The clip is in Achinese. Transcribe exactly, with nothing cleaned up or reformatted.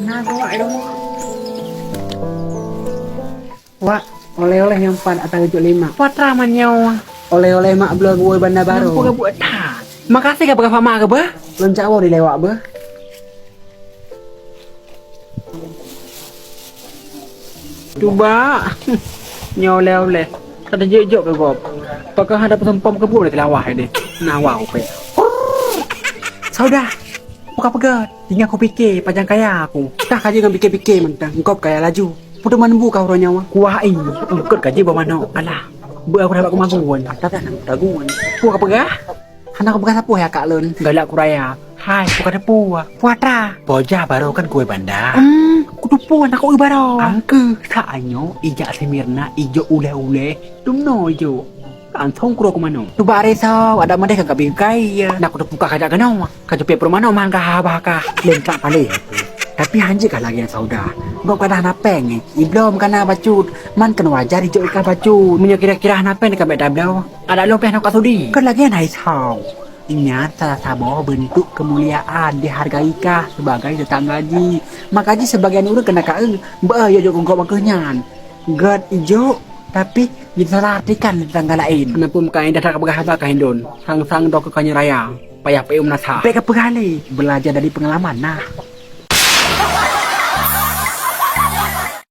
Na, geuwak, eh, geuwak. Wak, oleh-oleh nyang pat ata geucok lé mak. Putra manyoe. Oleh-oleh mak bloe geuwoe banda barô. Nampu geubuet that. Makasih ka peugah mak keu beuh. Lôn cak woe dilèe wak beuh. Tuba. Nyoe oleh-oleh. Ka teujok-jok keu gob. Pakon hana peusumpom keu buet lé teulawah deh. Na wau peh. Saudah. Buka peugah. Tinggai kupike pajan kaya aku. Tah ka jeuet ngon pike-pike mantong. Gob kaya laju. Peue teuma neubu ka uroe nyoe? Kuah ain, eungkot ka jeuet bak manok. Alah, beu aku dapat keumagun. Tata nang tagun. Peue ka peugah? Hana kupeugah sapeue hai akak lôn. Galak kuraya. Hai, peue ka teupeue? Putra. Pojah barô kan kue banda. Hmm, kuteupeu aneuk kue barô. Angke, saat nyoe ijak si Mirna ijok uleh-uleh. Dumnoe ijok. Langsong kuro keu manok. Tuba resoe, adak meudeh ka gabi kai ya. Nak kuteupeu ka kajak keunoe. Ka jeuet peurumahan nyoe man ka haba ka leuntrak paleng. Tapi hanjeuet ka lagèe saudah. Gob ka dah na péng, eh. Ibloe meukanan bacut. Man keuneuk wajar ijok ikan bacut. Meunyoe kira-kira hana péng ka bèk tabloe. Adak lôn pih hana ka sudi. Kon lagèe na isau. Nyan salah saboh beuntuk keumuliaan dihargai kah sebagai teutangga jih. Maka jih sebagian ureueng keuneuk ka eu, beu jok keu gob bak keuh nyan. Gèt ijok, tapi jisalah artikan lé teutangga laén. Hana peue meukaén dah ka peugah haba ka hindon. Sang-sang droe keu kanyang raya. Payah peuék meunasah. Bèk ka peugah lé, beulajar dari peungalaman nah.